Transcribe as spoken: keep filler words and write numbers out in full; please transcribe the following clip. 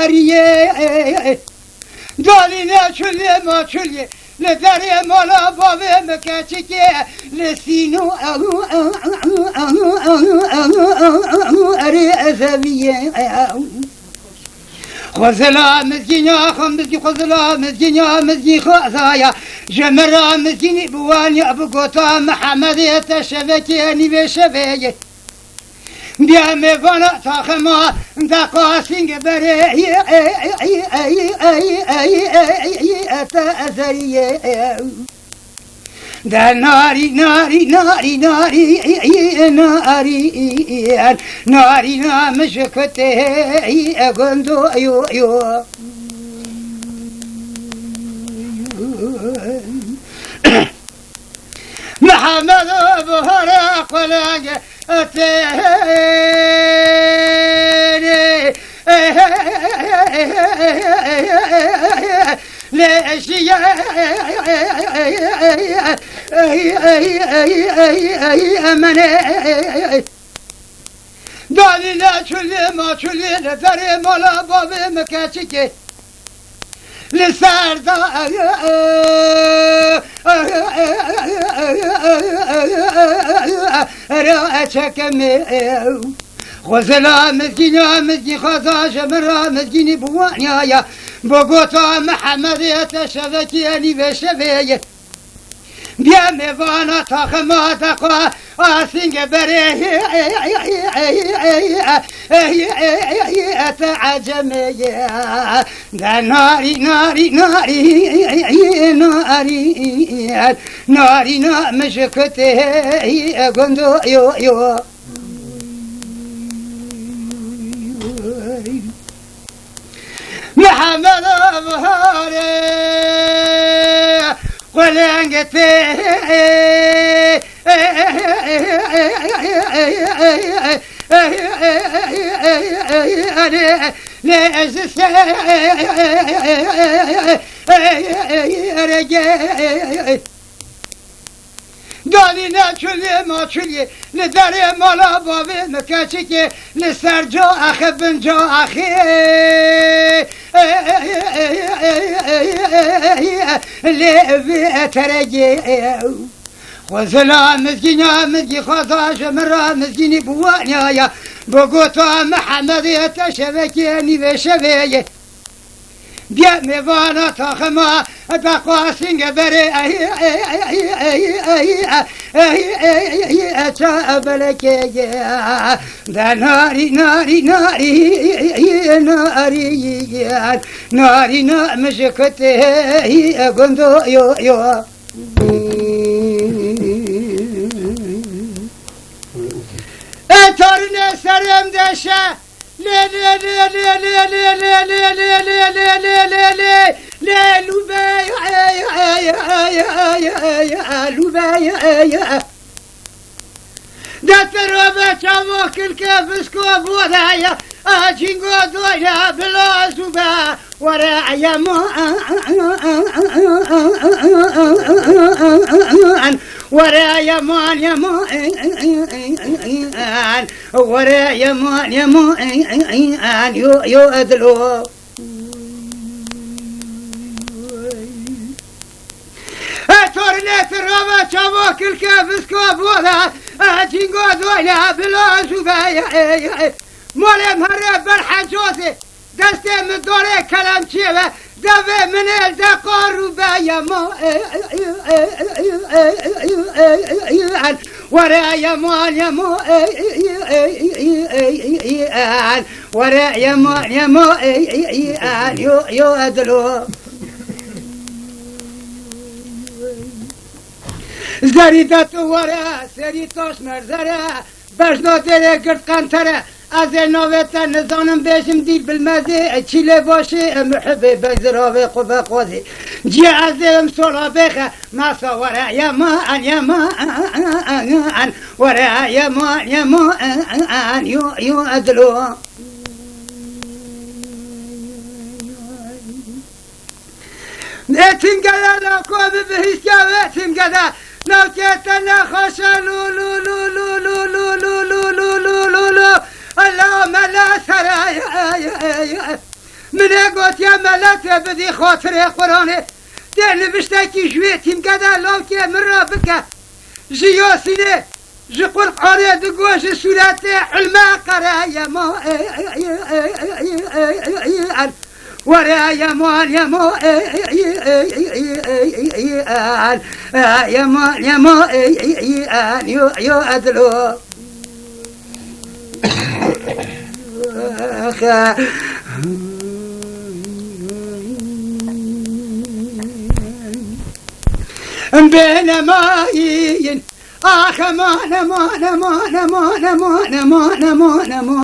Eriyê. Dalîne çulê ma çulê, li derê mala bavê min keçikê, li sîno erê zeviyê. Xwezila mizgîna, xwe mizgî, xwezila mizgîna, mizgî xwezaya, ji min ra mizgînî bi waniya, bi gota Mihemedê te şevekê nîvê şevê ye. Bîya mêvana taxima, de qasîng berê, te ezeriyê. De narî, narî, narî, narî, narî, narî, na min ji kutê gundo yo, yo. Mihemed Buhara qulenge têrê. Lê eşiye emenê. Dalî le çulê ma çulê, li derê mala bavê min keçikê. Li ser da ra çekemê. Xwezila mizgîna, mizgî xweza ji min ra mizgînî bi waniya ya. Bi gota Mihemedê te şevekê nîvê şevê ye. Bîya mêvana taxima de xwe asînge berê, te ecemê ye. De narî, narî, narî, narî, narî, na min ji kutê gundo yo, yo. Mihemed Buharê quleng tê. Lê ez serê. Dalî ne çulê ma çulê, li derê mala bavê min keçikê, li ser ca axê bin ca axê, lê vê teregê. Xwezila mizgîna, mizgî xweza ji min ra mizgînî bi waniya ya, bi gota Mihemedê te şevekê nîvê şevê ye. Bîya mêvana taxima, de qasînge berê, ça belekê ye. De narî, narî, narî, narî, narî, na min ji kutê gundo yo, yo. E tarine serem deşe. Lê, lê, lê, lê, lê, lê, lê, lê, lê, lê, lê, lê, lê, lê, lê, lê, lê, lûbey, ey, ey, ey, ey, ey, ey, ey, lûbey, ey, ey. Destero be çavo kilke bisko bodaya, a cingo doya bilazu be. Were yeman, were yeman, yeman, were yeman, yeman, yo, yo, edlo. E torne trava çavo kilke bisko boda, e cingo doya bilazu be. Molê mere ber hecozê. Destê min dorê kelemçiyê ve, devê min ê de qarû be yema. Were yeman, yeman, were yeman, yeman, yo, yo, edilo. Zerî de tu were, serî taş merzere. Bejna derê girt qentere, ez ê navê te nizanim bêjim dîl bilmezê, çîlê başê, muhibê beyziravê xwe vexwazê. Ciyê ez ê em sola bêxe, masa were yeman, yeman, were yeman, yeman, yo, yo, edilo. Ê tim gede la ku bi bihîstiya wê tim gede. Navkê te nexweş e, lû, lû, lû, lû, lû, lû, lû, lû, lû, lû, lû, lû, lû, lû. Mela, mela sereye. Min ê gotiye mela tê bidî xatirê Quranê. Tê niviştekî ji wê tîmke de lawkê min re bike. Ji Yasînê, ji Qur'anê digo ji sûretê ilme qere yema. Were yema, yema, yema, yema, yo, yo edlo. Bêne mayîn. Ax eman, eman, eman, eman, eman, eman, eman, eman, eman, eman.